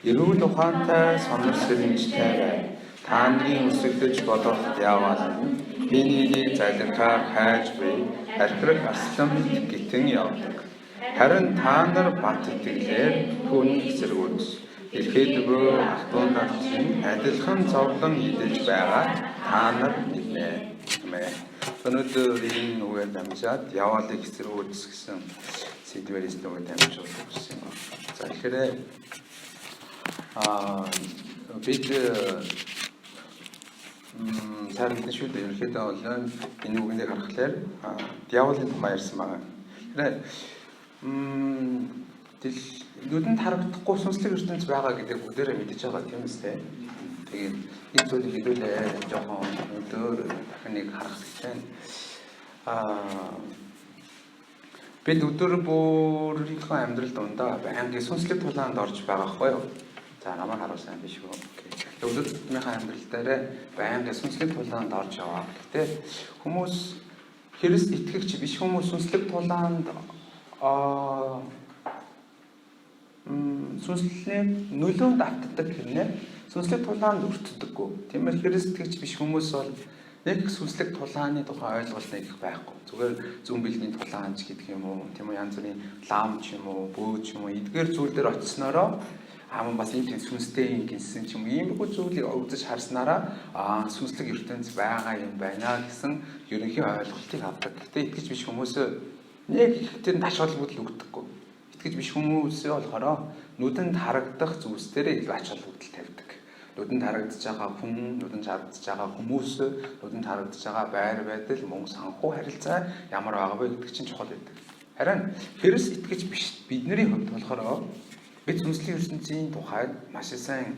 Эрүүл ухаантай, сонор сэрэмжтэй бай. Та нарын өсөгдөж болох диавол нь хин нэгнийг залгихаар хайж буй архирах арслан мэт гитэн явдаг. Харин та нар бат итгэлээр түүнийг эсэргүүц. Дэлхийд буй ах дүү нар чинь адилхан зовлон эдэлж байгааг та нар мэднэ. Амен. Өнөөдөр энэ үгээр дамжаад яваалыг эсэргүүц гэсэн сэдвээр энэ үгээр дамжуулах гэсэн юм. За, тэгэхээр бид сайн мэдэн шүү дээ. Ерөнхийдөө бол энэ үгнийг харахаар диаволын тухай ярьсан байгаа. Тэгэхээр нүдэнд харагдахгүй сүнслэг ертөнц байгаа гэдэг бүгдээрээ мэдэж байгаа, тийм үстэй. Тэгээд энэ зүйлийг хэдүүлээ жоохон өндөр дахин нэг харах гэж байна. Бид өдөр бүрийнхөө амьдрал дундаа байнгын сүнслэг тулаанд орж байгаа хгүй юу? За, намайг харуулсан биш үү? Окей. Өдөр тутмынхаа амьдрал дээр байнгын сүнслэг тулаанд орж яваа. Гэхдээ хүмүүс, Христ итгэгч биш хүмүүс сүнслэг тулаанд сүнслэгийн нөлөөнд автдаг хэрнээ сүнслэг тулаанд өртдөггүй. Тийм ээ, Христ итгэгч биш хүмүүс бол нэг сүнслэг тулааны тухай ойлголт нэг их байхгүй. Зүгээр зүүн бэлгийн тулаан ч гэдэг юм уу, тийм үү, янз бүрийн лам ч юм уу, бөө ч юм уу, эдгээр зүйл дээр очсноороо мөн бас ийм тийм сүнстэй юм гинсэн ч юм уу, иймэрхүү зүйлийг үзэж харснараа сүнслэг ертөнц байгаа юм байна гэсэн ерөнхий ойлголтыг авдаг. Гэхдээ итгэж биш хүмүүс нэг их тэр тач холбогдол өгдөггүй. Итгэж биш хүмүүсээ болохоор нүдэнд харагдах зүйлс дээр илүү ач холбогдол тавьдаг. Нүдэнд харагдаж байгаа хүн, нүдэнд харагдаж байгаа хүмүүс, нүдэнд харагдаж байгаа байр байдал, мөн санхүү харилцаа ямар байгаа вэ гэдэг чинь чухал байдаг. Харин Христ итгэж биш бидний хувьд болохоор бид сүнслэг ертөнцийн тухайд маш сайн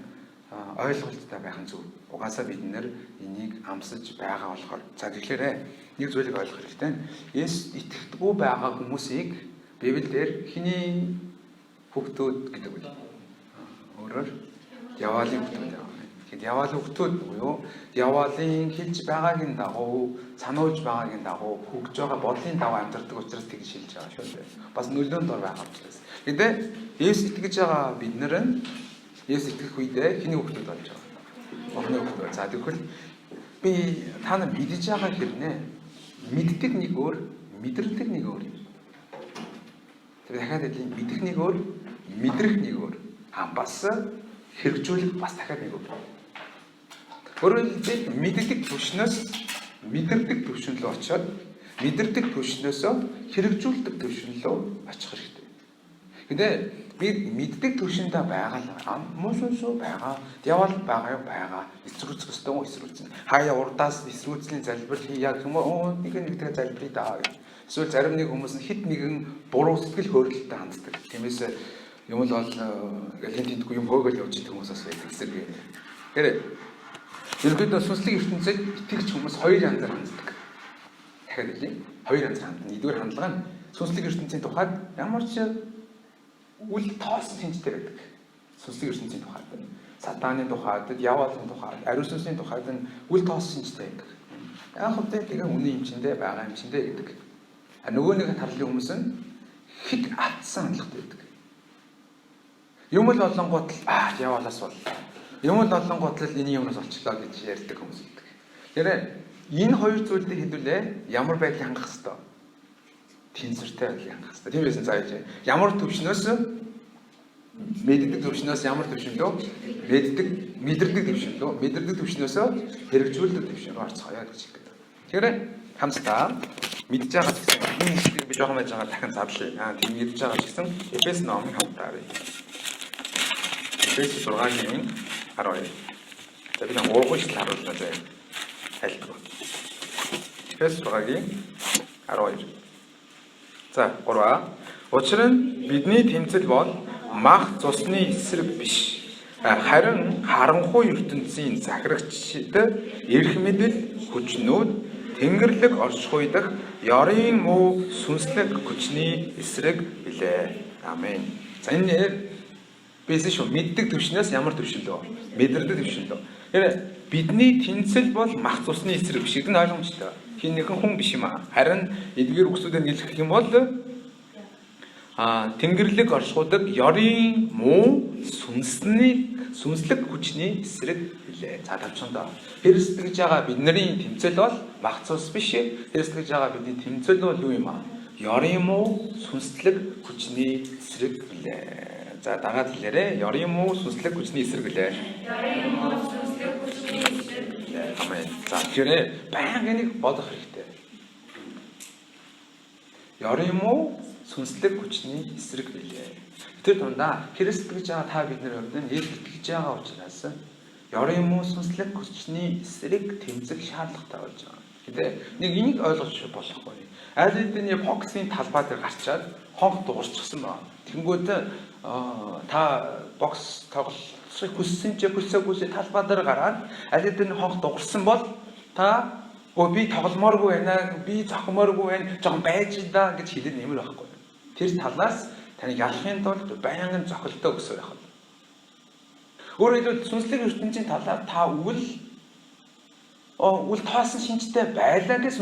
ойлголттой байх нь зөв. Угаасаа бид нэр энийг амсаж байгаа болохоор. За, тэгэхээр нэг зүйлийг ойлгох хэрэгтэй. Есүс итгэдэггүй байгаа хүмүүсийг Библиэлд хэний хүүхдүүд гэдэг үү? Өөрөөр Яваалын хүүхдүүд байгаа. Тэгэхээр яваалын хүүхдүүд буюу яваалын хэлж байгаагийн дагуу, сануулж байгаагийн дагуу, хөгж байгаа бодлын дагуу амьдардаг учраас тэгж хэлж байгаа шүү дээ. Бас нөлөөнд ор байгаа учраас. Гэтэ Есүс итгэж байгаа бид нар нь Есүс итгэх үедээ хэний хүүхдүүд болж байгаа? Бурхны хүүхдүүд. За, тэгвэл би та нар мэдэж байгаа хэрнээ мэддэг нэг өөр, мэдрдэг нэг өөр юм. Тэр дахиад хэлье, мэдэх нэг өөр, мэдрэх нэг өөр. Бас хэрэгжүүлэх бас дахиад нэг өөр. Өөрөөр хэлбэл мэддэг түвшнөөс мэдэрдэг түвшин рүү очиод, мэдэрдэг түвшнөөсөө хэрэгжүүлдэг түвшин рүү очих хэрэгтэй. Гэтэ бид мэддэг түвшиндээ байгаа л муу сүнс байгаа, диавол байгаа юу, байгаа. Эсрүүцэх ёстой уу, эсрүүцэн. Хаяа урдаас эсрүүцлийн залбирал хийя гэх юм уу, нэг нэг тэгээ залбирая даа гэх. Эсвэл зарим нэг хүмүүс нь хит нэгэн буруу сэтгэл хөдлөлтөд ханддаг. Тиймээс юм л бол ингээл хэн тэнтгүй юм хөөгөл явж идэг хүмүүс бас байдаг эсэргээр. Тэгэхээр ерөнхийдөө сүнслэг ертөнцид итгэгч хүмүүс хоёр янзаар ханддаг. Дахиад хэлье. Хоёр янзаар хандна. Нэгдүгээр хандлага нь сүнслэг ертөнцийн тухайд ямар ч үл тоосон шинжтэй байдаг. Сүнслэг ертөнцийн тухайд, сатааны тухайд, яваалын тухайд, ариун сүнсний тухайд нь үл тоосон шинжтэй байдаг. Яг хөө тэгээ үнэн юм чиндээ байгаа юм чиндээ гэдэг. А нөгөө нэг тарлын хүмүүс нь хэд автсан хандлагатай байдаг. Юм л олонгууд л яваалаас бол юм л олонгууд л энэ юмнаас олчлоо гэж ярьдаг хүмүүс байдаг. Тэгэхээр энэ хоёр зүйлийг хэдүүлээ ямар байдлыг хангах хэвээр, тэнцвэртэй байдлыг хангах хэвээр. Тийм байсан зааж ямар төвшнөөс, мэддэг төвшнөөс ямар төвшин лөө, мэддэг, мэдэрдэг төвшин лөө, мэдэрдэг төвшнөөсөө хэрэгжүүлдэг төвшин рүү орцгоё гэж хэлдэг. Тэгэхээр хамтдаа мэдж байгаа ч гэсэн энэ хэсгийг би жоохон байж байгаа дахин задлаа. Тийм, мэдж байгаа ч гэсэн Эфес номыг хамтдаа харъя. Эфес 6-гийн 12. За, би нэг 3 ишлэл харуулна заа. Айлтгүй. Эфес 6-гийн 12. За, 3. Учир нь бидний тэмцэл бол мах цусны эсрэг биш. Харин харанхуй ертөнцийн захирагчид, эрх мэдэл хүчнүүд, тэнгэрлэг оршихуй дах ёрын муу сүнслэг хүчний эсрэг билээ. Амен. За, энэ бийсэн шүү. Мэддэг төвшнөөс ямар төвшин лөө? Мэдэрдэг төвшин лөө. Тэгэхээр бидний тэнцэл бол мах цусны эсрэг биш гэдэг нь ойлгомжтой. Хин нэгэн хүн биш юм аа. Харин эдгээр үгсүүдээр хэлэх юм бол Тэнгэрлэг оршихуйдаг ёрийн муу сүнсний сүнслэг хүчний эсрэг билээ. За тавчхандаа. Христ гэж байгаа бидний тэмцэл бол мах цус биш. Христ гэж байгаа бидний тэмцэл бол юу юм аа? Ёрийн муу сүнслэг хүчний эсрэг билээ. За дагаад хэлээрэй. Ёрийн муу сүнслэг хүчний эсрэг билээ. Ёрийн муу сүнслэг хүчний эсрэг билээ. Амен. За тэгэхээр байнга энийг бодох хэрэгтэй. Ёрийн муу сүнслэг хүчний эсрэг билээ. Тэр дундаа Христ гэж байгаа та бидний хувьд нь Есүс итгэж байгаа учраас ёрийн муу сүнслэг хүчний эсрэг тэмцэх шаардлагатай болж байгаа. Гэтэ нэг энийг ойлгож болохгүй. Аль хэдийн боксын талбай дээр гарчаад хонх дуурчихсан байна. Тэнгүүд та бокс тоглохыг хүссэн ч хүсээгүй талбай дээр гараад аль хэдийн хонх дуурсан бол та өө би тогломооргүй байна, би зохимооргүй байна, жоохон байж да гэж хэлэх нэмэр байхгүй. Тэр талаас таныг ялахын тулд байнгын зохилдоо гэсэн байх. Өөрөөр хэлбэл сүнслэг ертөнцийн талаар та үл тоосон шинжтэй байлаа гэж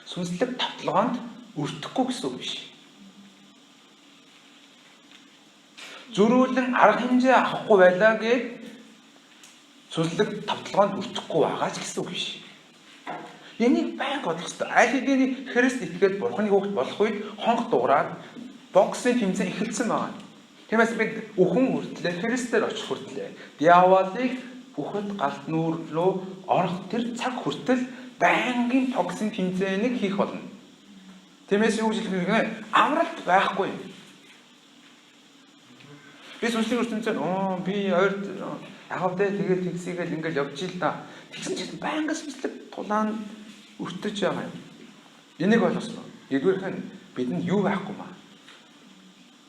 сүнслэг тавталгаанд өртөхгүй гэсэн үг биш. Зөрүүлэн арга хэмжээ авахгүй байлаа гэж сүнслэг тавталгаанд өртөхгүй байгаа ч гэсэн үг биш. Энийг байнга бодох хэрэгтэй. Аль хэдийн Христ итгээд Бурхны хүүхэд болох үед хонх дуурайд боксын тэмцээн эхэлсэн байгаа. Тиймээс бид үхэн хүртлээ Христээр очих хүртлээ диаволыг бүхэд галт нүүр рүү орох тэр цаг хүртэл байнгын боксын тэмцээнийг хийх болно. Тиймээс юу гэж хэлэх вэ? Амралт байхгүй. Би сүнслэг ертөнцөөр би ойрт яг вэ тэгэл тэгсийгээл ингээл явж ил та. Тэгсэн чинь байнга сүнслэг тулаан өртөж байгаа юм. Энийг ойлгосон уу? Нэгдүгээрх нь бидэнд юу байхгүй маа?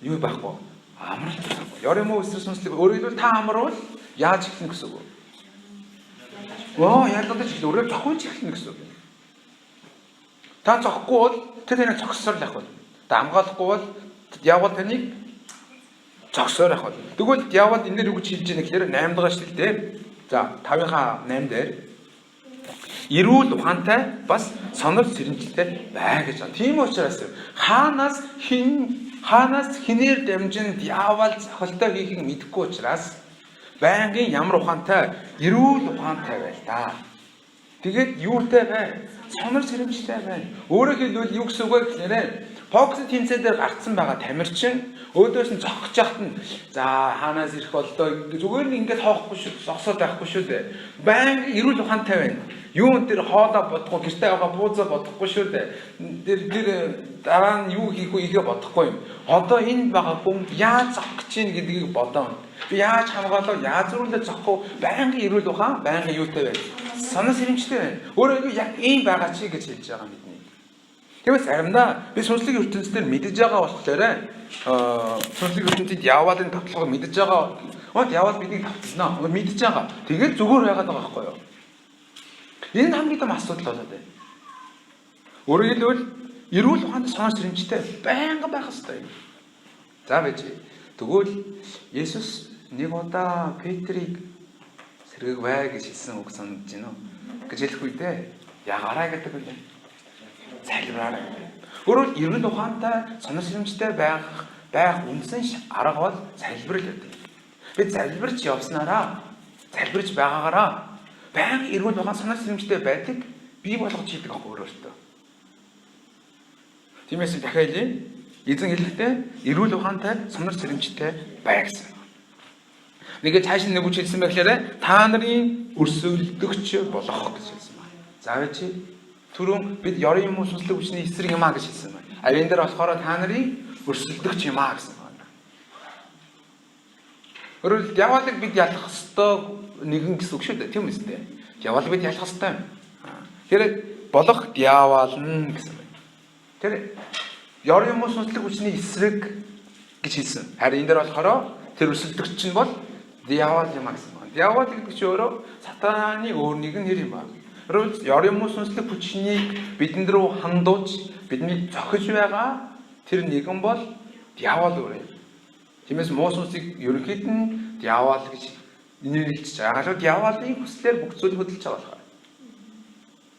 Юу байхгүй? Амралт байхгүй. Ёр юм уу эсрэг сүнслэг өөрөөр хэлбэл та амарвал яаж эхлэнэ гэсэн үг вэ? Ялгаж эхлэх. Өөрөөр зохиулж эхлэнэ гэсэн үг. Та зохихгүй бол тэр таныг зогссоор л явах бол. Та хамгаалахгүй бол явбал таныг зогсоор явах бол. Тэгвэл явбал энэ дээр юу гэж хэлж яах гэхээр 8 дахь эшлэл дээр за 5-ынхаа 8 дээр эрүүл ухаантай бас сонор сэрэмжтэй бай гэж байна. Тийм учраас хаанаас хинээр дамжин диавол цохилтоо хийхийг мэдэхгүй учраас байнгын ямар ухаантай эрүүл ухаантай байл та. Тэгээд юутай бай? Сонор сэрэмжтэй бай. Өөрөөр хэлбэл юу гэсэн үг вэ гэхээр боксын тэмцээн дээр гарцсан байгаа тамирчин өөдөөс нь зогсож яхад нь за хаанаас ирэх болдоо зүгээр нь ингээд хоохгүй шүү, зогсоод байхгүй шүү дээ. Байнга эрүүл ухаантай байна. Юун тэр хоолоо бодохгүй, гэртээ байгаа буузаа бодохгүй шүү дээ. Тэр дараа нь юу хийх вэ ихэ бодохгүй юм. Одоо энэ байгаа хүн яаж зогсох гэж чинь гэдгийг бодоо. Би яаж хамгаалав, яаж зүрхлээ зогсох вэ? Байнга эрүүл ухаан, байнга юутай байна? Сонор сэрэмжтэй байна. Өөрөөр хэлбэл яг ийм байгаа чи гэж хэлж байгаа бидний. Тиймээс заримдаа би сүнслэг ертөнцийн мэдэж байгаа болохоор сүнслэг ертөнцид яваалын тавталгааг мэдэж байгаа. Яваал биднийг тавталнаа. Мэдэж байгаа. Тэгээд зүгээр байгаад байгаа байхгүй юу? Энэ нь хамгийн том асуудал болоод байна. Өөрөөр хэлбэл эрүүл ухаанд сонор сэрэмжтэй байнга байх ёстой юм. За байж. Тэгвэл Есүс нэг удаа Петрийг сэргээг бай гэж хэлсэн үг санаж байна уу? Гэж хэлэх үедээ ягаарай гэдэг үлээ. Залбираарай гэдэг. Өөрөөр эрүүл ухаантай сонор сэрэмжтэй байх үндсэн арга бол залбирал гэдэг. Би залбирч явснараа, залбирч байгаагаараа байнга эрүүл ухаан сонор сэрэмжтэй байдаг бий болгож хийдэг аахгүй өөрөөсөө. Тиймээс дахиад хэлье. Эзэн хэлэхдээ эрүүл ухаантай сонор сэрэмжтэй бай гэсэн. Нэгэ цааш нь нэг үгч хэлсэн байх гэхээр та нарын өрсөлдөгч болох гэж хэлсэн байна. За чи түрүүн бид ёрын юм уу сүнслэг хүчний эсрэг юм а гэж хэлсэн байна. А энэ дээр болохоор та нарын өрсөлдөгч юм а гэсэн байна. Өөрөөр яваалыг бид ялах ёстой нэгэн гэсэн үг шүү дээ. Тийм үстэй. Яваалыг бид ялах ёстой юм. Тэр болох диаволно гэсэн байна. Тэр ёрын юм уу сүнслэг хүчний эсрэг гэж хэлсэн. Харин энэ дээр болохоор тэр өрсөлдөгч нь бол диавол юм а гэсэн байна. Диавол гэдэг чинь өөрөө сатааны өөр нэгэн нэр юм а. Өөрөөр ёр юм уу сүнслэг хүчнийг бидэн рүү хандуулж биднийг зохиж байгаа тэр нэгэн бол диавол өөрөө. Тиймээс муу сүнсийг ерөнхийд нь диавол гэж нэрлэж байгаа. Яг диаволын хүслээр бүх зүйл хөдөлж байгаа болохоор.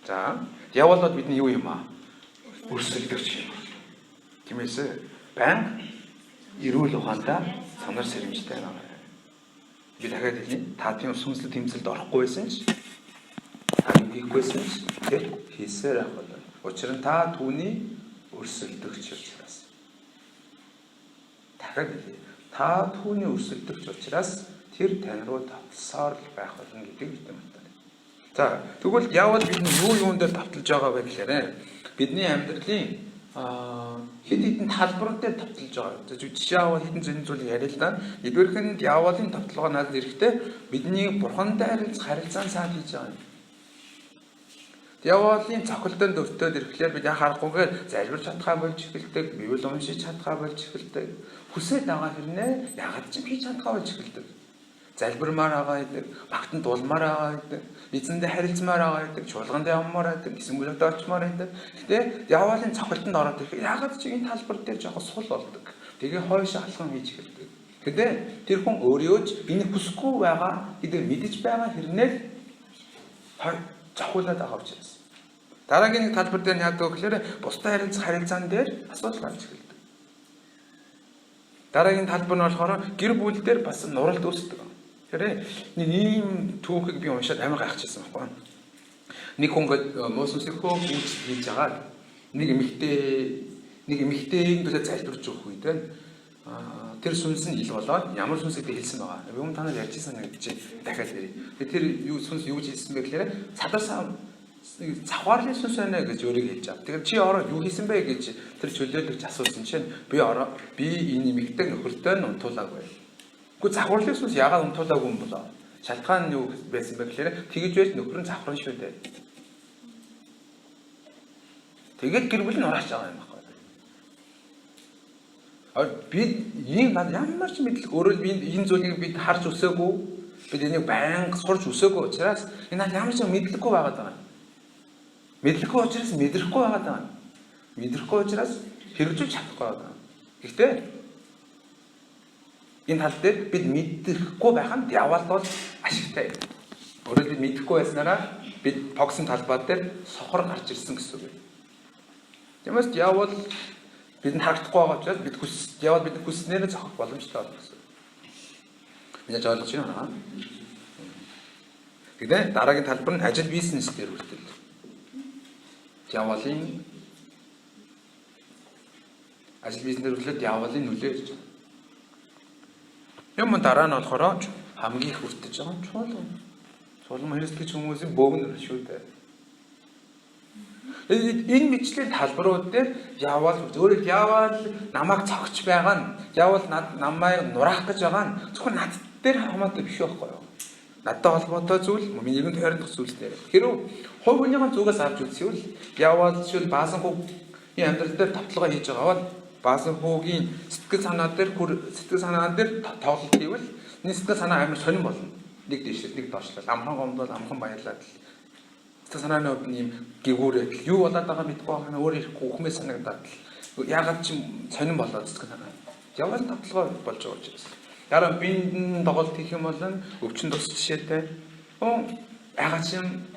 За, диавол бол бидний юу юм а? Өрсөлдөгч юм. Тиймээс байнга Эрүүл ухаантай, сонор сэрэмжтэй байгаа. Би дахиад хэлье. Та тийм сүнслэг тэмцэлд орохгүй байсан ч, та юм хийхгүйсэн ч тэр хийсээр байх болно. Учир нь та түүний өрсөлдөгч учраас. Дахиад хэлье. Та түүний өрсөлдөгч учраас тэр тань руу давталсаар л байх болно гэдэг битэн байна. За, тэгвэл явал бид юу юун дээр давталж байгаа вэ гэхээр бидний амьдралын хэд хэдэн талбарууд дээр давталж байгаа. Жишээ авал хэдэн зэн зүйлийг яриа л да. Нэгдүгээрх нь диаволын давталгаа надад эрэхтэй бидний бурхантай харилцах харилцаан саад хийж байгаа юм. Диаволын цохилтонд өртөөд ирэхлээр бид яхаарахгүйгээр залбирч чадхаа болж эхэлдэг, библи уншиж чадхаа болж эхэлдэг. Хүсээд байгаа хэрнээ ягаад ч юм хийж чадхаа болж эхэлдэг. Залбирмаар байгаа гэдэг, багтан дулмаар байгаа гэдэг, эзэндээ харилцмаар байгаа гэдэг, чуулганд явмаар байдаг, гисэнгүүлэлд очмоор байдаг. Гэтэ диаволын цохилтонд ороод ирэхэд ягаад ч энэ талбар дээр жоохон сул болдог. Тэгээ хойш алхам хийж эхэлдэг. Гэтэ тэр хүн өөрийгөө ч энийг хүсэхгүй байгаа гэдэг мэдэж байгаа хэрнээ л зохиулаад байгаа учраас. Дараагийн нэг талбар дээр нь яадаг вэ гэхээр бусдад харилцах харилцаан дээр асуудал гарч эхэлдэг. Дараагийн талбар нь болохоор гэр бүл дээр бас нуралд үүсдэг. Тэгэхээр нэг ийм түүхийг би уншаад амар гайхчихсан байхгүй. Нэг хүн муу сүнслэг хөө гүйцэд хийж байгаа. Нэг эмэгтэйг төлөө залбирч өгөх үед байна. Тэр сүнс нь ил болоод ямар сүнс гэдэг хэлсэн байгаа. Би өмнө та нар ярьжсэн санагдаж чи дахиад ярив. Тэгээ тэр юу сүнс юу гэж хэлсэн бэ гэхээр цадарсан завхаарлын сүнс байна гэж өөрийг хэлж байгаа. Тэгэхээр чи ороод юу хийсэн бэ гэж тэр чөлөөлөгч асуусан чинь би ороо би энэ эмэгтэй нөхөртэй нь унтуулаагүй. Гэхдээ завхарлын сүнс яагаад унтуулаагүй юм болоо? Шалтгаан нь юу байсан бэ гэхээр тэгж байж нөхөр нь завхран шүү дээ. Тэгээд гэр бүл нь урааж байгаа юм байхгүй. Бид ийм ямар ч мэдлэг өөрөө би энэ зүйлийг бид харж өсөөгүй, бид энийг байнга сурч өсөөгүй учраас энэ ямар ч мэдлэггүй байгаад байгаа юм. Мэдлэггүй учраас мэдрэхгүй байгаад байгаа юм. Мэдрэхгүй учраас хэрэгжүүлж чадахгүй байгаа юм. Гэхдээ энэ тал дээр бид мэдрэхгүй байх нь диавол бол ашигтай. Өөрөөр бид мэдэхгүй байснараа бид тогсон талбай дээр сохор гарч ирсэн гэсэн үг. Тиймээс диавол бидэнд харагдахгүй байгаа учраас бид хүс диавол бидний хүснээр зохих боломжтой болно гэсэн. Миний ойлгож байна уу? Тэгэхээр дараагийн талбар нь ажил бизнес дээр хүртэл. Диаволын ажил бизнес дээр хүртэл диаволын нөлөө гэж байна. Юм дараа нь болохоор хамгийн их хүртэж байгаа чуулган. Чуулган хэрэгсэлж хүмүүсийн бөөгнөр шүү дээ. Энэ мэтлэн талбарууд дээр яваал өөрөөр яваал намайг цогч байгаа нь яваал намайг нураах гэж байгаа нь зөвхөн над дээр хамаатай биш байхгүй юу? Надтай холбоотой зүйл миний нэгэн тойрондох зүйл дээр. Хэрвээ хувь хүнийхэн зүгээс авч үзвэл яваал жишээл баасан хүүгийн амьдрал дээр тавталгаа хийж байгаа бол баасан хүүгийн сэтгэл санаа дээр сэтгэл санаа дээр тоглолт хийвэл энэ сэтгэл санаа амар сонирн болно. Нэг дээшээ нэг доошлол амхан гомдол амхан баярлаад л сэтгэл санааны хувьд ийм гэгүүрээд юу болоод байгаа мэдэхгүй байгаа нь өөр ирэхгүй үхмээ санагдаад л яагаад ч сонирн болоод сэтгэл санаа. Явал тавталгаа болж байгаа учраас. Дараа биенд нь тоглолт хийх юм бол өвчин тус жишээтэй. Яагаад ч юм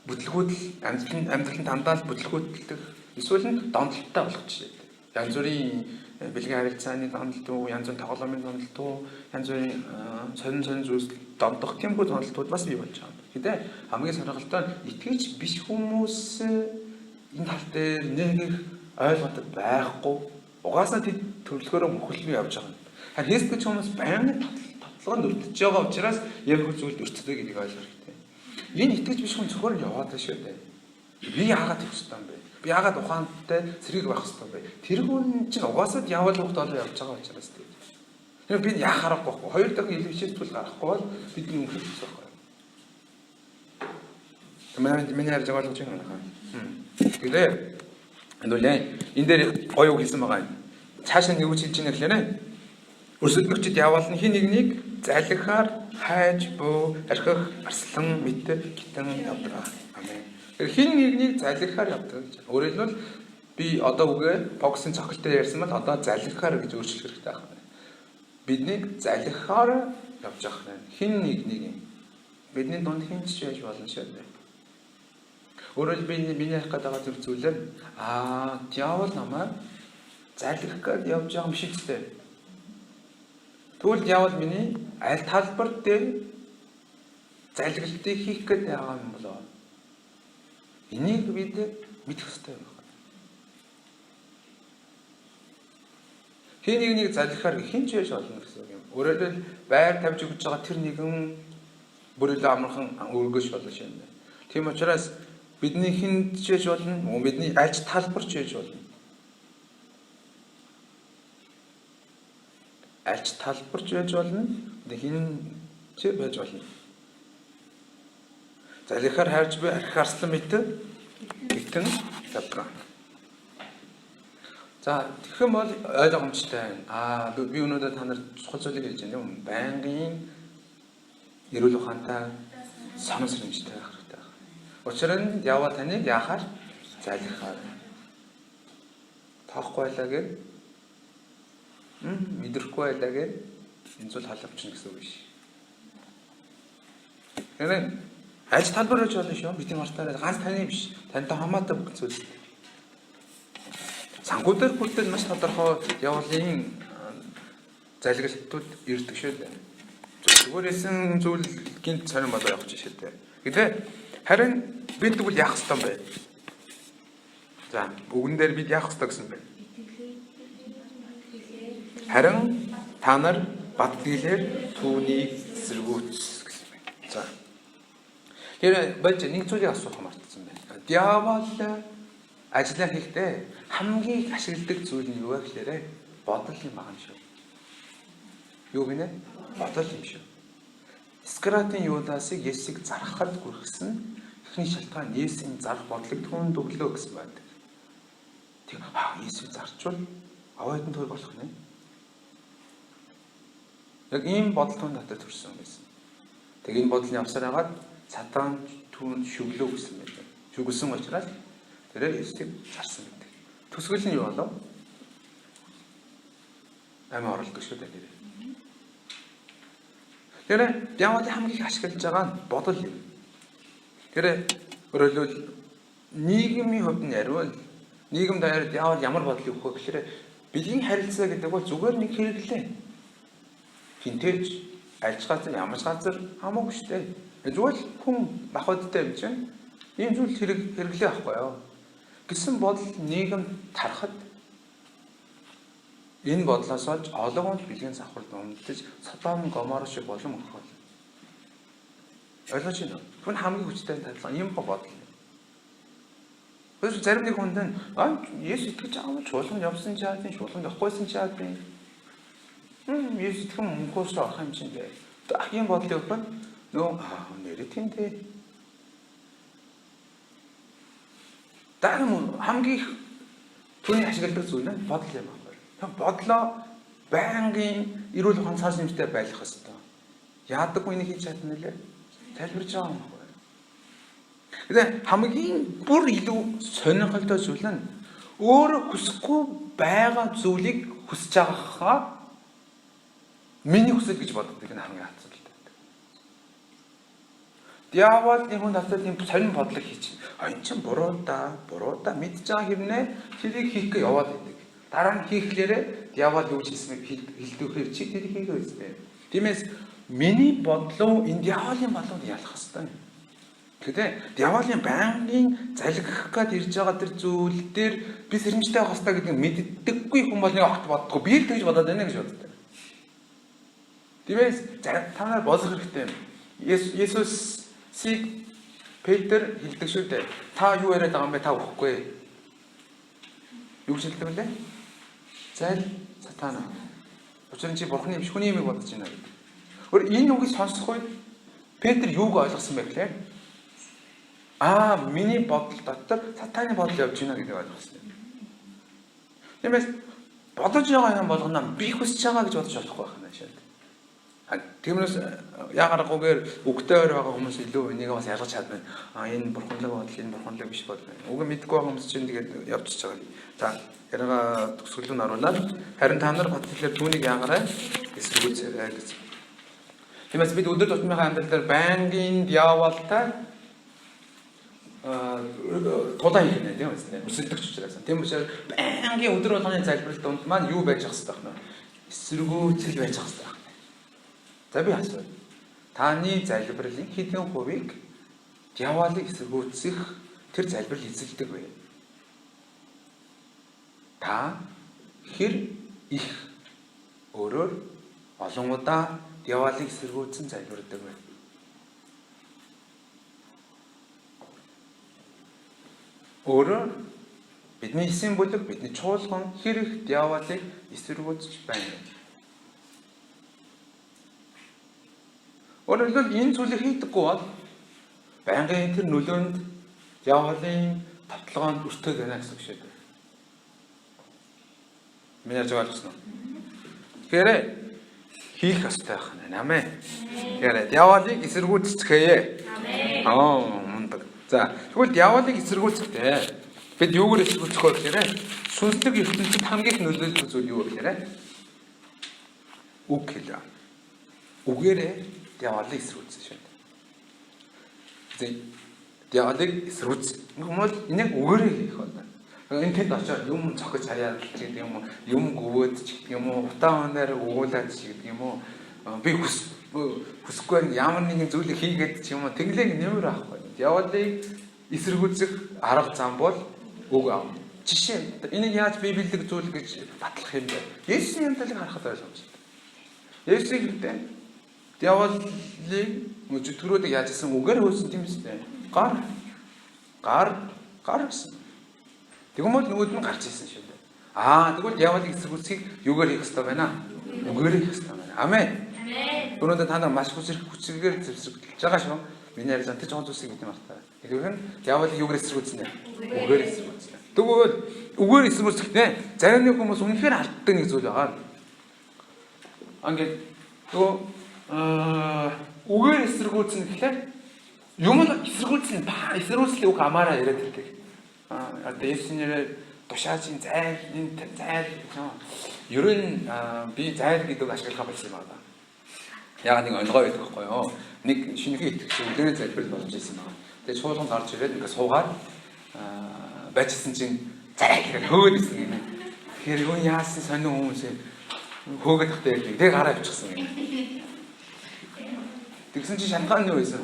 бүтлгүүдл амьдрал нь дандаа л бүтлгүүтлэх эсвэл нь донтолттой болох жишээтэй. Янз бүрийн бэлгийн харилцааны донтолт уу, янз бүрийн тоглоомын донтолт уу, янз бүрийн сонин сонин зүйлс донтох тиймэрхүү донтолтууд бас бий болж байгаа. Гэтэ хамгийн сонирхолтой нь итгэж биш хүмүүс энэ тал дээр нэг их ойлголт байхгүй. Угаасаа тэд төрлөхөөрөө мөхөлнө явж байгаа юм. Харин хийсгэж хүмүүс байнгын татлаганд өртөж байгаа учраас яг зүйлд өртдөг гэдгийг ойлгох хэрэгтэй. Энэ итгэж биш хүн зөвхөн яваад байна шүү дээ. Би яагаад тэгэх ёстой юм бэ? Би яагаад ухаантай сэргийг байх ёстой юм бэ? Тэр хүн чинь угаасаа явал хүүхд болоо явж байгаа учраас тийм. Тэгэхээр би яах аргагүй байхгүй. Хоёр дахин илүү хичээлтүүл гарахгүй бол бидний үнэхээр хэцүү байхгүй. Миний ярьж байгаа ойлгож байна уу? Тэгэхээр энэ энэ дээр гоё үг хэлсэн байгаа юм. Цаашаа нь юу гэж хэлж байна гэхээр өрсөлдөгчд яваал нь хин нэгнийг залхихаар хайж буу архих арслан мэт гитэн явдаг. Амен. Тэгэхээр хин нэгнийг залхихаар явдаг гэж. Өөрөөр хэлбэл би одоо үгээ боксын цохилтоор ярьсан бол одоо залхихаар гэж өөрчлөх хэрэгтэй байна. Биднийг залхихаар явж явах нь хин нэг нэг юм. Бидний дунд хин ч байж болно шүү дээ. Өөрөөр хэлбэл миний ярих гэдэг байгаа зүр зүйл нь диавол намайг залхих гээд явж байгаа юм шиг л дээ. Тэгвэл диавол миний аль талбар дээр залгилтыг хийх гээд байгаа юм болоо? Энийг бид мэдэх ёстой юм байна. Хин нэг нэг залгихаар хэн ч байж болно гэсэн үг юм. Өөрөөр хэлбэл байр тавьж өгч байгаа тэр нэгэн бүр илүү амархан өргөж болно шин. Тийм учраас бидний хэн ч байж болно, бидний аль ч талбар ч байж болно. Аль ч талбар ч байж болно, хэн ч байж болно. Залгихаар хайрч буй архи арслан мэт гитэн тавдгаа. За, тэгэх юм бол ойлгомжтой байна. Аа, би өнөөдөр та нарт чухал зүйлийг хэлж байна юм. Байнгын эрүүл ухаантай, сонор сэрэмжтэй байх хэрэгтэй байна. Учир нь яваа таныг яахаар залгихаар тоохгүй байлаа гэ. Мэдрэхгүй байлаа гэ. Энэ зүйл халавчна гэсэн үг биш. Тэгэхээр аль талбар байж болно шүү. Бидний мартаарай. Ганц таны биш. Тантай хамаатай бүх зүйл. Санхүү дээр хүртэл маш тодорхой явуулын залгилтууд ирдэг шүү дээ. Зүгээр хэлсэн зүйл гинт сонирн болоо явах шүү дээ. Гэтэ харин бид тэгвэл яах ёстой юм бэ? За, үгэн дээр бид яах ёстой гэсэн бэ? Харин та нар баттгэлээр түүнийг эсэргүүц гэсэн байна. За. Тэгэхээр болж нэг зүйлийг асуух мартсан байна. Диавол ажиллаа хийхдээ хамгийн их ашигладаг зүйл нь юу вэ гэхээр бодол юм байгаа юм шүү. Юу гинэ? Бодол юм шүү. Искариотын Юдасыг Есүсийг зархахад хүргэсэн эхний шалтгаан Есүсийн зарах бодлог түүнд өглөө гэсэн байдаг. Тэг Есүсийг зарчвал аваад нь төр болох нэ. Яг ийм бодол түүн дотор төрсөн байсан. Тэг энэ бодол нь явсаар хагаад сатан түүнд шүглөө гэсэн байдаг. Шүглсэн учраас тэрээр Есүсийг зарсан гэдэг. Төсгөл нь юу болов? Амиа оролдог шүү дээ тэр. Тэгэхээр диаволын хамгийн их ашиглаж байгаа нь бодол юм. Тэр өөрөлдвөл нийгмийн хувьд нь яриул нийгэм даяар диавол ямар бодлыг өгөх вэ гэхээр бэлгийн харилцаа гэдэг бол зүгээр нэг хэрэглээ. Хинтээж альж газар ямар ч газар хамаагүй шүү дээ. Зүгээр л хүн махбодтой юм чинь ийм зүйл хэрэглээ байхгүй юу гэсэн бодол нийгэм тарахад энэ бодлоос олж олон хүн бэлгийн завхард унтаж Содом Гомор шиг болон өгөх бол. Ойлгож байна уу? Түн хамгийн хүчтэй тавилга ийм бодол. Тэгвэл зарим нэг хүнд нь Есүс итгэж байгаа юм чуулганд явсан ч яа тийм, чуулганд явахгүйсэн ч яа тийм. Есүс итгэх мөнхөөс орох юм чинь дээ. Ийм бодлыг өгөх нь нөө нэрээ тийм дээ. Дараа хамгийн их түүний ашигладаг зүйл нь бодол юм байна. Тэр бодлоо байнгын эрүүл ухаан цаас нэмтэй байх ёстой. Яадаггүй энийг хийж чадна лээ. Тайлбарж байгаа юм байна. Тэгээ хамгийн бүр илүү сонирхолтой зүйл нь өөрөө хүсэхгүй байгаа зүйлийг хүсэж байгаагаа миний хүсэл гэж боддог нь хамгийн асуудалтай. Диавол энэ хүн дотор тийм сонин бодлого хийчих. А эн чинь буруу да, буруу да мэдж байгаа хэрнээ тэрийг хийх гээ яваад байдаг. Дараа нь хийхлээрээ диавол юу гэж хэлсэн бэ? Хэлдвэхээр чи тэрийг хийгээ үзтээ. Тиймээс миний бодлоо энэ диаволын бодлоод ялах ёстой юм. Тэгэхээр диаволын байнгын залгих гээд ирж байгаа тэр зүйл дээр би сэрэмжтэй байх ёстой гэдгийг мэддэггүй хүн бол нэг огт боддгоо. Би л тэгж бодоод байна гэж боддог. Тиймээс та нар бодох хэрэгтэй юм. Есүсийг Петр хэлдэг шүү дээ. Та юу яриад байгаа юм бэ? Та өгөхгүй. Юу гэж хэлдэг вүлээ? Зайл сатана. Учир нь чи бурхны юм хүний юмыг бодож байна гэдэг. Өөр энэ үгийг сонсох үед Петр юуг ойлгосон бэ гэхээр миний бодол дотор сатаны бодол явж байна гэдгийг ойлгосон. Тиймээс бодож байгаа юм болгоно би хүсэж байгаа гэж бодож болохгүй байх нь шээ. Тиймээс яагаргүйгээр үгтэй ойр байгаа хүмүүс илүү энийг бас ялгаж чадна. Энэ бурханлаг бодол, энэ бурханлаг биш бодол. Уг нь мэдгүй байгаа хүмүүс чинь тэгээд явчихж байгаа. За, яриагаа төгсгөл нь оруулаад харин та нар батлалаар түүнийг яагараа эсэргүүцээрэй гэж. Тиймээс бид өдөр тутмынхаа амьдрал дээр байнгын диаволтой тулаан хийх нэ тийм үү? Өрсөлдөгч учраас. Тийм учраас байнгын өдөр болгоны залбирал дунд маань юу байж ах хэвээр вэ? Эсэргүүцэл байж ах хэвээр. За би асууя. Таны залбирлын хэдэн хувийг диаволыг эсэргүүцэх тэр залбирал эзэлдэг вэ? Та хэр их өөрөөр олон удаа диаволыг эсэргүүцэн залбирдаг вэ? Өөрөөр бидний эсийн бүлэг, бидний чуулган хэр их диаволыг эсэргүүцэж байна вэ? Өөрөөр хэлбэл энэ зүйлийг хийдэггүй бол байнгын тэр нөлөөнд диаволын тавталгаанд өртөөд байна гэсэн үг шүү дээ. Миний ярьж байгаа ойлгосон уу? Тэгэхээр хийх ёстой байх нь. Амен. Тэгэхээр диаволыг эсэргүүцгээе. Амен. Аа, мундаг. За, тэгвэл диаволыг эсэргүүцэхдээ бид юугаар эсэргүүцэх вэ гэхээр сүнслэг ертөнцид хамгийн их нөлөөлөх зүйл юу вэ гэхээр үг хэлээ. Үгээрээ диаволыг эсэргүүцсэн шүү дээ. За, диаволыг эсэргүүц. Тэгмэл энийг үгээрээ хийх болно. Энэ тэнд очиод юм цохиж хаяад ч гэдэг юм уу, юм гүвөөд ч гэдэг юм уу, утаа унаар угуулаад ч гэдэг юм уу, би хүсэхгүй ямар нэгэн зүйлийг хийгээд ч юм уу, тэглээг нэмэр авахгүй. Диаволыг эсэргүүцэх арга зам бол үг ав. Жишээ энийг яаж библиэлэг зүйл гэж батлах юм бэ? Есүсийн амьдралыг харахад ойлгомжтой. Есүсийг хэлдэг. Диаволыг зүтгэрүүдийг яаж исэн үгээр хөөсөн тийм үстэй. Гар гар гар гэсэн. Тэгмэл нөгөөд нь гарч ирсэн шүү дээ. Аа, тэгвэл диаволыг эсэргүүцхийг юугаар хийх ёстой байна? Үгээр хийх ёстой байна. Амен. Амен. Өнөөдөр та нар маш хүчрэгээр зэвсэглэж байгаа шүү. Миний ярьж байгаа тэр жоон зүйлсийг бид мартаа. Тэгэхээр нь диаволыг юугаар эсэргүүцнэ? Үгээр эсэргүүцнэ. Тэгвэл үгээр эсэргүүцэхдээ зарим нэг хүмүүс үнэхээр алддаг нэг зүйл байгаа. Ингээд нөгөө үгээр эсэргүүцнэ гэхлээр юм нь эсэргүүцнэ, эсэргүүцлийн үг амаараа яриад ирдэг. Одоо Есүс нэрээр тушаажийн зайл, энэ зайл гэж юм. Ер нь би зайл гэдэг үг ашиглахаа болсон юм байна. Яг нэг онгой байдаг байхгүй юу? Нэг шинэхэн итгэгч өдрийн залбирал болж исэн байна. Тэгээ чуулган гарч ирээд ингээд суугаад байжсэн чинь зайл гэж хөөд исэн юм. Тэгэхээр юу яасан сонин хүмүүс хөөгд тахтай байдаг. Тэгээ гараа авчихсан юм. Тэгсэн чинь шантгаан юу байсан?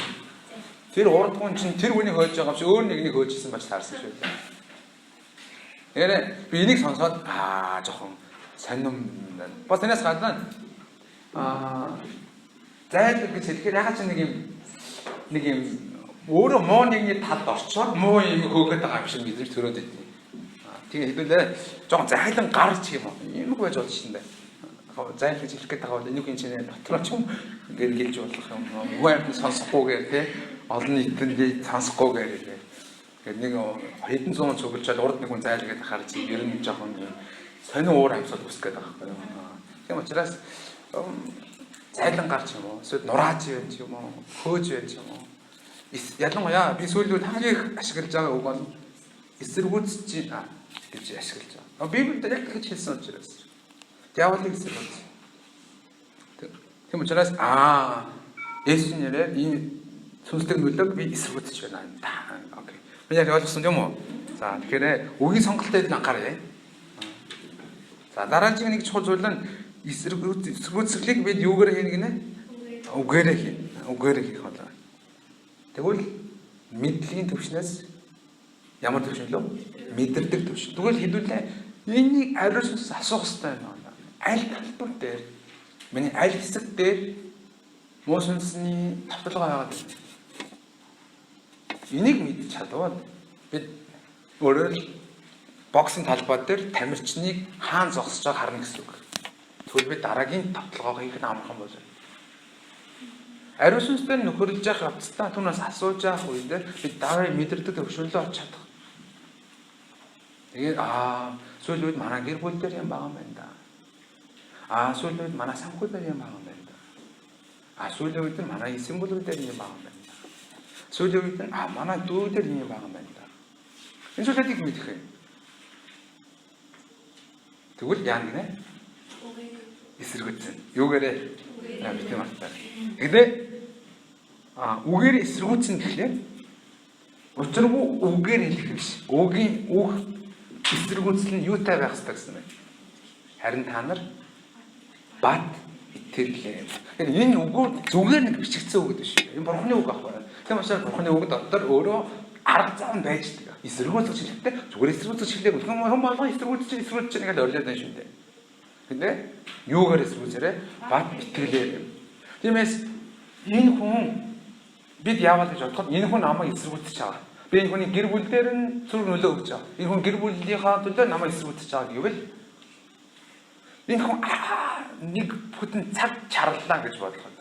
Тэр урд хүн чинь тэр хүнийг хөөж байгаа юм шиг өөр нэгнийг хөөж исэн байж таарсан шүү дээ. Тэгэхээр би энийг сонсоод жоохон сонин байна. Бас танаас гадна зайл гэж хэлэхээр ягаад ч нэг юм өөрөө муу нэгний талд орчоод муу юм хөөгöd байгаа юм шиг мэдрэмж төрөөд идэв. Тэгээ хэдүүлээ жоохон зайлан гарч юм уу? Юм байж болж шин дээ. Зайл гэж хэлэх гээд байгаа бол энийг энэ чинь дотроо ч юм ингээд гэлж болох юм. Муу амьд сонсохгүйгээр тий олон нийтэнд сонсохгүйгээр тий. Тэгээд нэг хэдэн зуун цуглжаад урд нэг хүн зайл гэдэг харж ер нь жоохон сонин уур амьсгал үүсэх гээд байгаа байхгүй юу. Тийм учраас зайлан гарч юм уу? Эсвэл нурааж юм ч юм уу? Хөөж юм ч юм уу? Ялангуяа би сүүлийн үед хамгийн их ашиглаж байгаа үг бол эсэргүүцэж гэж ашиглаж байгаа. Библиэд яг тэгж хэлсэн учраас диаволыг эсэргүүц. Тийм учраас Есүс нэрээр энэ сүнслэг нөлөөг би эсэргүүцэж байна. Окей. Би яг ойлгосон юм уу? За, тэгэхээр үгийн сонголтод анхаарай. За, дараагийн нэг чухал зүйл нь эсэргүүцлийг бид юугаар хийнэ гинэ? Үгээрээ хийнэ. Үгээрээ хийх болоо. Тэгвэл мэдлэгийн төвшнөөс ямар төвшин лөө? Мэдэрдэг төвшин. Тэгвэл хэдүүлээ энийг ариун сүнсээс асуух хэрэгтэй юм байна. Аль талбар дээр миний аль хэсэг дээр муу сүнсний тавталгаа байгаад байна. Энийг мэдж чадвал бид өөрөөр л боксын талбай дээр тамирчныг хаан зогсож байгааг харна гэсэн үг. Тэгвэл бид дараагийн тавталгаа хийх нь амархан болно. Ариун сүнсээр нөхөрлөж явах явцдаа түүнээс асууж явах үедээ бид дараа мэдэрдэг төвшөнлөө олж чадах. Тэгээд сүүлийн үед манай гэр бүл дээр юм байгаа юм байна да. Сүүлийн үед манай санхүү дээр юм байгаа юм байна да. Сүүлийн үед манай эсэн бүлэг дээр юм байгаа юм байна да. Сүүлийн үед манай дүү дээр юм байгаа юм байна да. Энэ зүйлүүдийг мэдэх юм. Тэгвэл яана гинэ? Эсэргүүцэн. Юугээрээ? Битгий мартаа. Тэгвэл үгээр эсэргүүцэн гэхлээр учиргүй үгээр хэлэх биш. Үгийн үг эсэргүүцэл нь юутай байх ёстой гэсэн бэ? Харин та нар бат итгэлээ. Тэгэхээр энэ үгүүд зүгээр нэг бичигдсэн үг биш. Энэ Бурхны үг аахгүй. Тийм учраас Бурхны үг дотор өөрөө арга зам байж байгаа. Эсэргүүцэж хэлэхдээ зүгээр эсэргүүцэж хэлээг хүн болгон эсэргүүцэж эсэргүүцэж гэж орилоод байна шүү дээ. 근데 юугаар эсэргүүцээрээ бат итгэлээр. Тиймээс энэ хүн бид яавал гэж бодоход энэ хүн намайг эсэргүүцэж байгаа. Би энэ хүний гэр бүл дээр нь зүрх нөлөө өгч байгаа. Энэ хүн гэр бүлийнхаа төлөө намайг эсэргүүцэж байгаа гэвэл энэ хүн нэг бүтэн цаг чарлаа гэж бодлоход.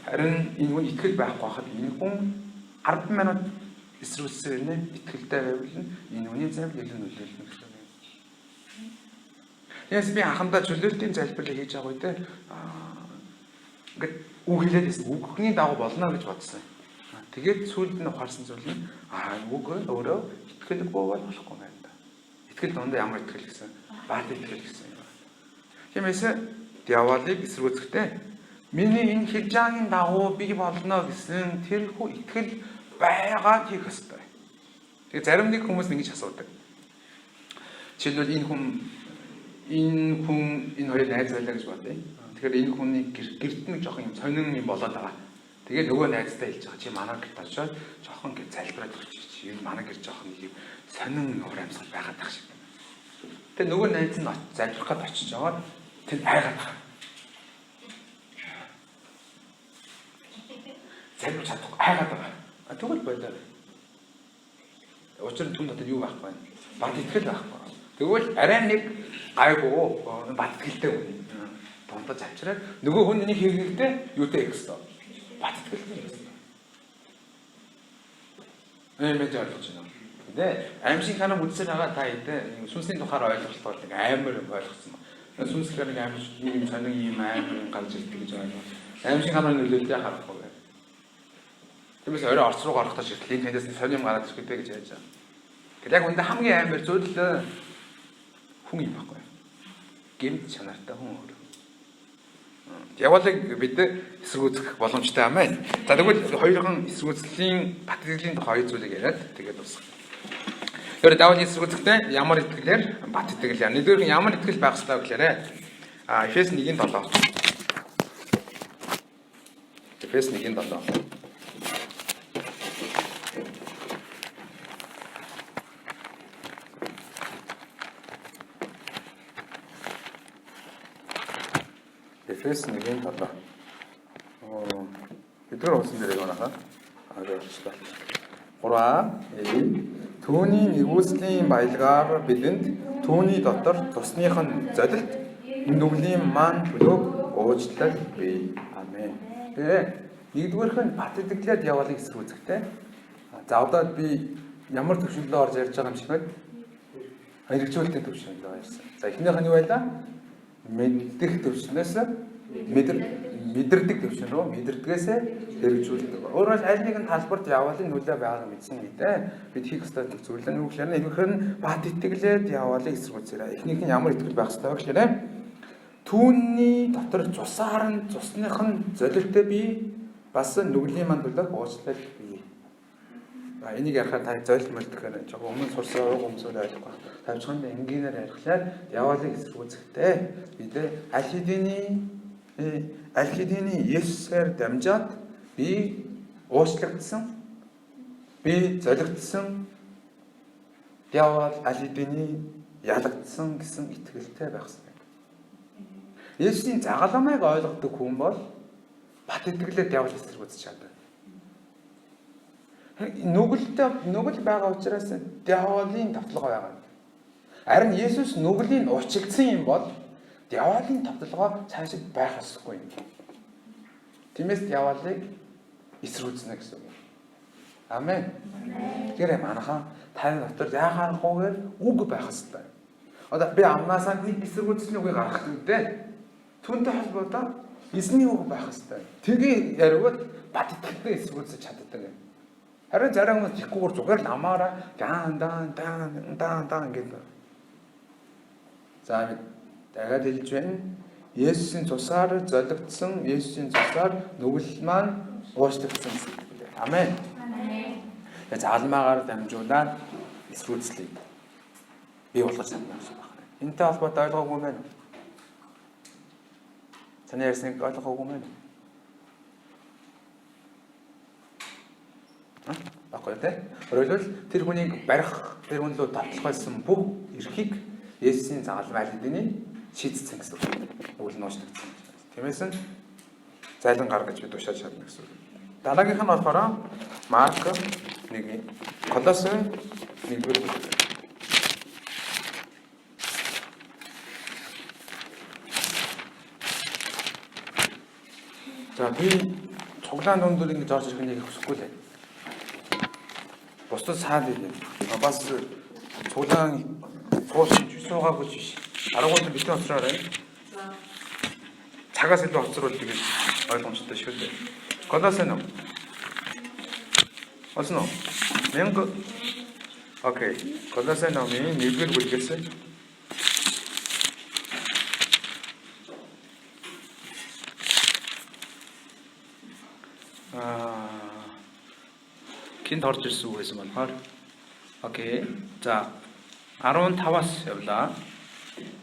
Харин энэ хүн итгэл байхгүй байхад энэ хүн 10 минут эсрүүцсээр нэ итгэлтэй байвал нь энэ хүний завь илүү нөлөөлнө гэсэн юм. Тэгээс би анхандаа чөлөөлтийн залбирлыг хийж байгаа үедээ ингээд үг хэлээд байсан. Үгний дагуу болно гэж бодсон. Тэгээд сүүлд нь ухаарсан зүйл нь үг нь өөрөө итгэлгүй бол болохгүй байна да. Итгэл дундаа ямар итгэл гэсэн? Бат итгэл гэсэн юм. Тиймээс диаволыг эсрүүцэхдээ миний энэ хилжаагийн дагуу би болно гэсэн тэрхүү итгэл байгаа хийх ёстой. Тэгээ зарим нэг хүмүүс ингэж асуудаг. Жишээлбэл энэ хүн энэ хоёр найз байлаа гэж бодъё. Тэгэхээр энэ хүний гэрт нэг жоохон юм сонин юм болоод байгаа. Тэгээ нөгөө найздаа хэлж байгаа, чи манай гэрт очиод жоохон ингэ залбираад өгч чи. Энэ манай гэр жоохон нэг юм сонин уур амьсгал байгаад байх шиг. Тэгээ нөгөө найз нь залбирах гээд очиж аваад тэр айгаад байгаа. Залбирч чадахгүй айгаад байгаа. Тэгвэл болоо. Учир нь түн дотор юу байхгүй вэ? Бат итгэл байхгүй. Тэгвэл арай нэг гайгүй бат итгэлтэй хүн дундаж авчираад нөгөө хүн энийг хийхдээ юутай хийх ёстой? Бат итгэлтэй хийх ёстой. Эм гэж ойлгож байна. Тэ аимшиг ханам үзсээр байгаа та хэдэ сүнсний тухаар ойлголт бол нэг амар юм ойлгосон. Сүнс гэхээр нэг амар юм сонин юм амар юм гарч ирдэг гэж ойлгоо. Аимшиг ханамын нөлөөллөө харахгүй байна. Тиймээс орой орц руу гарахдаа ширтэл энэ тэндээс сонин юм гараад ирэх гэдэг гэж яаж байгаа. Тэгэхээр яг үндэ хамгийн амар зүйл л хүн юм байхгүй. Гэмт чанартай хүн өөр. Явуулыг бид эсэргүүцэх боломжтой амаа. За тэгвэл хоёрхан эсэргүүцлийн бат итгэлийн тухай хоёр зүйлийг яриад тэгээд дуусгах. Тэгэхээр Давид эсэргүүцэхдээ ямар итгэлээр бат итгэл яа. Нэгдүгээр нь ямар итгэл байх ёстой гэхээр Эфес 1-7. Эфес 1-7. Эфес 1-7. Бид нар уусан дээр яг унахаа. Аа болчихлоо. 3 2 Түүний нэгүслийн баялгаар бидэнд түүний дотор тусных нь золилт нүглийн маань төлөөг уучлал бий. Амен. Тэгээ нэгдүгээрх нь бат итгэлээр явуулыг эсрүүцэхтэй. За одоо би ямар төвшөнлөө орж ярьж байгаа юм шиг байна? Хэрэгжүүлэлтийн төвшөнлөө ярьсан. За эхнийх нь юу байлаа? Мэддэх төвшнөөс мэдэрдэг төвшин рүү мэдэрдгээсээ хэрэгжүүлдэг. Өөрөөр аль нэгэн талбарт явуулын нөлөө байгааг мэдсэн гэдэг. Бид хийх ёстой зүйл нь юу гэхээр нэгдүгээр нь бат итгэлээд явуулыг эсэргүүцээрэй. Эхнийх нь ямар итгэл байх ёстой вэ гэхээр түүний дотор цусаар нь цусных нь золилттой бий бас нүглийн манд төлөх уучлал бий. Энийг ярихаар та золилт мөлт гэхээр жоо өмнө сурсан уг өмсөөр ойлгохгүй. Тавчханд энгийнээр ярихлаар явуулыг эсэргүүцэхтэй. Бид аль хэдийний Есүсээр дамжаад би уучлагдсан, би золигдсон, яваал аль хэдийний ялагдсан гэсэн итгэлтэй байх хэрэгтэй. Есүсийн загалмайг ойлгодог хүн бол бат итгэлээр явал эсэргүүцэж чаддаг. Нүгэлтэй нүгэл байгаа учраас диаволын давталгаа байгаа. Харин Есүс нүглийн уучлагдсан юм бол диаволын давталгаа цаашид байх ёсгүй юм. Тиймээс диаволыг эсрүүцнэ гэсэн үг. Амен. Тэгэхээр манайхан таны дотор яхаарахгүйгээр үг байх ёстой. Одоо би амнаасаа нэг эсэргүүцлийн үгийг гаргах гэдэг. Түүнтэй холбоотой эзний үг байх ёстой. Тэгээ яриуд бат итгэлтэй эсэргүүцэж чаддаг юм. Харин зарим хүмүүс тэгхгүйгээр зүгээр л амаараа даан даан даан даан даан гэдэг. За дахиад хэлж байна. Есүсийн цусаар золигдсон, Есүсийн цусаар нүгэл маань уучлагдсан гэсэн үг. Амен. Амен. Загалмаагаар дамжуулаад эсрүүцлийг бий болгож чадна гэсэн үг байна. Энэтэй холбоотой ойлгоогүй юм байна. Таны ярьсныг ойлгоогүй юм байна. Баггүй тий. Өөрөөр хэлбэл тэр хүнийг барих, тэр хүн рүү давтлах байсан бүх эрхийг Есүсийн загалмай аль хэдийн шийдсэн гэсэн үг. Үйл нууцлагдсан. Тиймээс нь зайлан гаргаж бид тушааж чадна гэсэн үг. Дараагийнх нь болохоор Марк 1, Колосе 1-р бүлэг. За би цуглаан дундуур ингэж орж ирэх нэг хүсэхгүй л байна. Бусдад саад идэв. Бас цуглаан цууш суугаагүй биш. Аргууд битэн хоцроор байна. Цагаас илүү хоцруул гэж ойлгомжтой шүү дээ. Колосе ном. Олсон уу? 1000. Окей. Колосе номын 1-р бүлгээс гинт орж ирсэн үг байсан болохоор. Окей. За 15-аас явлаа.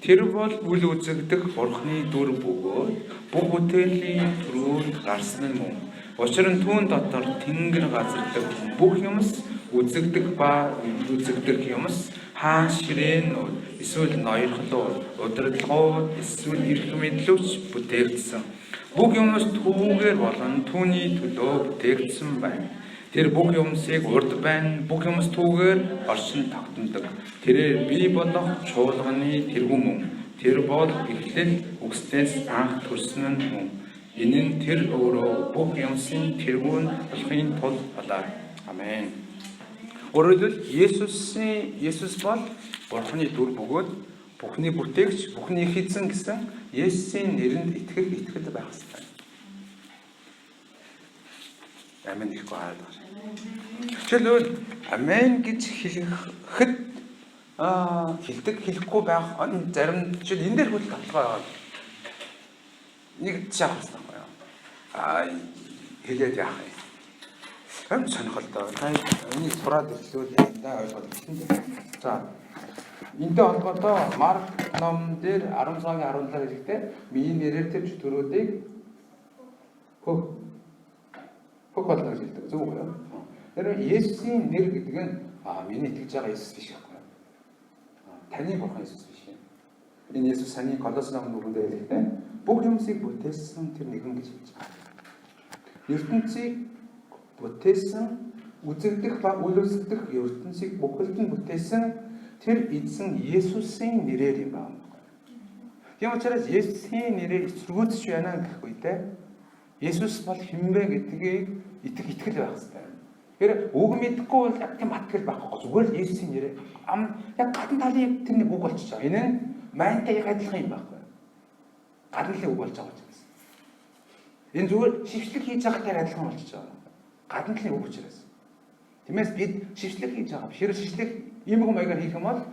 Тэр бол үл үзэгдэх Бурхны дүр бөгөөд бүх бүтээлийн түрүүнд гарсан нь мөн. Учир нь түүн дотор тэнгэр газар дэх бүх юмс үзэгдэх ба үзэгдэх юмс хаан ширээнүүд эсвэл ноёрхлууд, удирдлагууд эсвэл эрх мэдлүүч бүтээгдсэн. Бүх юмс түүгээр болон түүний төлөө бүтээгдсэн байна. Тэр бүх юмсыг урд байна, бүх юмс түүгээр оршин тогтнодог. Тэрээр бий болох чуулганы тэргүүн мөн. Тэр бол эхлэл үгснээс анх төрсөн нь мөн. Энэ нь тэр өөрөө бүх юмсын тэргүүн болохын тулд болоо. Амен. Өөрөөр хэлбэл Есүс бол Бурхны дүр бөгөөд Бурхны бүтээгч, Бурхны их эзэн гэсэн Есүсийн нэрэнд итгэх итгэл байх ёстой. Амен гэхгүй хараад байна. Жишээлбэл амен гэж хэлэхэд хэлдэг хэлэхгүй байх зарим жишээл энэ дээр хөл тавталгаа байгаа. Нэг жишээ авах хэрэгтэй байхгүй юу? Хэлээд яах юм? Амт сонирхолтой. Та энийг сураад ирлүүл яндаа ойлгоод ирсэн дээ. За энэтэй холбоотой Марк ном дээр 16-гийн 17 хэлэхдээ миний нэрээр тэр чөтгөрүүдийг хөх болно гэж хэлдэг. Зөв үү? Тэр Есүсийн нэр гэдэг нь миний итгэж байгаа Есүс биш байхгүй юу? Таны Бурхан Есүс биш юм. Энэ Есүс саний Колос номын нүгэндээ хэлэхдээ бүх юмсыг бүтээсэн тэр нэгэн гэж хэлж байгаа. ертөнцийг бүтээсэн, үзэгдэх ба үл үзэгдэх ертөнцийг бүхэлд нь бүтээсэн тэр эзэн Есүсийн нэрээр юм байна. Тийм учраас Есүсийн нэрээр эсэргүүцэж байна гэх үедээ Есүс бол хэн бэ гэдгийг итгэх итгэл байх хэрэгтэй. Тэгэхээр үг мэдэхгүй бол яг тийм атгэл байхгүй. Зүгээр л Есүсийн нэрээр яг гадна талын тэр нэг үг болчихж байгаа. Энэ нь майнтай яг адилхан юм байхгүй. Гадна талын үг болж байгаа юм. Энэ зүгээр шившлэг хийж байгаатай адилхан болчихж байгаа. Гадна талын үг учраас. Тиймээс бид шившлэг хийж байгаа. Хэрэг шившлэг ийм маягаар хийх юм бол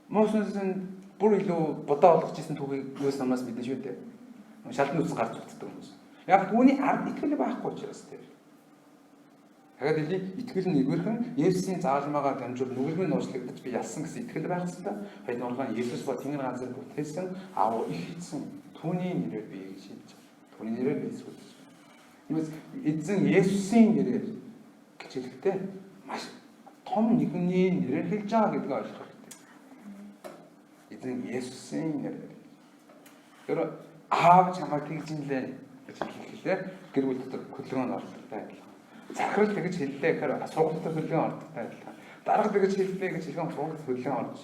Мосенс нь бүр илүү бодоо олгож исэн түүхийг юус намаас мэднэ шүү дээ. Шалдан үс гарч утдаг хүмүүс. Яг түүний ард итгэл байхгүй учраас тэр. Тэгэхээр ಇಲ್ಲಿ итгэл нь нэгвэрхэн Есүсийн загалмаагаар дамжуул нүгэлгүй нууцлагдаж би ялсан гэсэн итгэл байх ёстой. Хоёр нургаан Есүс бол Тэнгэр газар бүтээсэн аав их эзэн түүний нэрээр би гэж хэлж байгаа. Түүний нэрээр би эсвүүлж байна. Тиймээс эзэн Есүсийн нэрээр гэж хэлэхдээ маш том нэгний нэрээр хэлж байгаа гэдгийг ойлгох хэрэгтэй. Эзэн Есүсийн нэрээр. Тэр аав чамайг тэгж инлээ гэж хэлэхлээр гэр бүл дотор хөдөлгөөнд оролцдог адилхан. Захирал тэгж хэллээ гэхээр сургууль дотор хөдөлгөөн ордогтой адилхан. Дарга тэгж хэллээ гэж хэлэх юм сургууль хөдөлгөөн орж.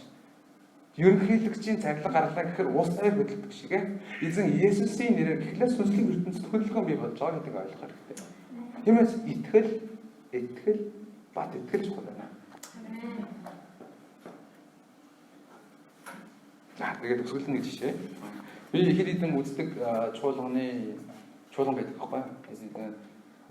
Ерөнхийлөгчийн цахилга гарлаа гэхээр улс аяр хөдөлгөх шиг ээ. Эзэн Есүсийн нэрээр гэхлээр сүнслэг ертөнцид хөдөлгөөн бий болж байгаа гэдгийг ойлгох хэрэгтэй. Тиймээс итгэл, итгэл, бат итгэл чухал байна. За тэгээд төгсгөл нь нэг жишээ. Би хэр хэдэн үздэг чуулганы чуулган байдаг байхгүй юу?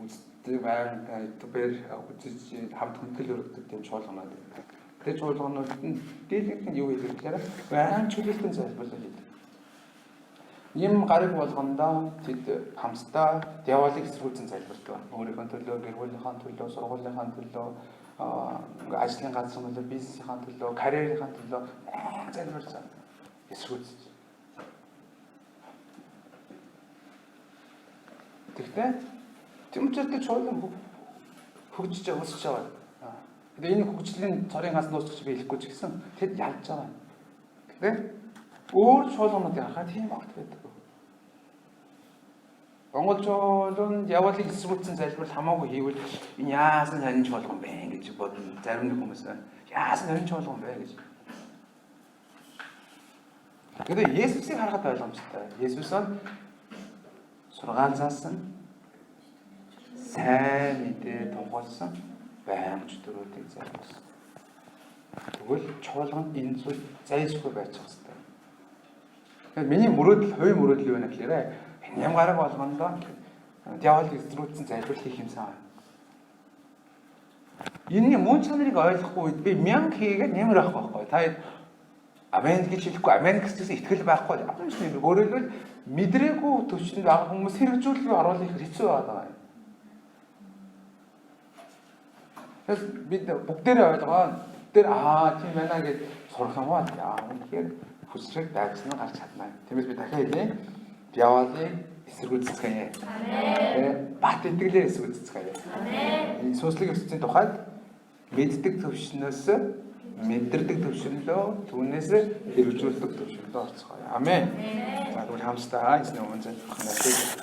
Үздэг байнга YouTube-ээр үзэж хамт хүндэтгэл өргөдөг тийм чуулганууд байдаг. Тэр чуулганууд нь дийлэнх нь юу хийдэг гэхээр баян чөлөөлтөн залбирлал хийдэг. Нэм гариг болгондоо тэд хамтдаа диаволыг эсэргүүцэн залбирдаг. Өөрийнхөө төлөө, гэр бүлийнхаа төлөө, сургуулийнхаа төлөө, ажлын газрын төлөө, бизнесийнхаа төлөө, карьерийнхаа төлөө баян залбирч байгаа. Эсэргүүцэж. Тэгтээ тийм учраас тэр чуулган хөгжиж байгаа, өсөж байгаа. Тэгээ энэ хөгжлийн цорын ганц нууц гэж би хэлэхгүй ч гэсэн тэд ялж байгаа. Тэгтээ өөр чуулгануудыг харахад тийм огт байдаг. Монгол чуулганд явуулыг эсэргүүцсэн залбирал хамаагүй хийвэл энэ яасан сонин чуулган бэ гэж бодно. Зарим нэг хүмүүс яасан сонин чуулган бэ гэж. Тэгээ Есүсийг харахад ойлгомжтой. Есүс нь сургаал заасан, сайн мэдээ тунхагласан, байнга чөтгөрүүдийг залбирсан. Тэгвэл чуулганд энэ зүйл зайлшгүй байж хэрэгтэй. Тэгэхээр миний мөрөөдөл, хувийн мөрөөдөл юу вэ гэхээр ням гараг болгондоо диавол эсрүүцсэн залбирал хийх юмсан. Энэний мөн чанарыг ойлгохгүй үед би 1000 хийгээд нэмэр авах байхгүй. Та амен гэж хэлэхгүй, амен гэсэн итгэл байхгүй. Амен ч нэмэр. Өөрөөр хэлбэл мэдрээгүй төвшөнд байгаа хүмүүс хэрэгжүүлэл рүү оруулах хэцүү байгаа юм. Тэгэхээр бид бүгдээрээ ойлгоо. Бүгдээр аа тийм байна гэж сурах юм уу? Яа, үнэхээр хүсрэг дайгсан гарч чаднаа. Тиймээс би дахиад хэлье. Диаволыг эсэргүүцгэе. Амен. Бат итгэлээр эсэргүүцгэе. Амен. Сүнслэг ертөнцийн тухайд мэддэг төвшнөөс мэдэрдэг төвшнөлөө түүнээс хэрэгжүүлдэг төвшнөлөө орцгоё. Амен. За, тэгвэл хамтдаа эзний өмнө залбирах.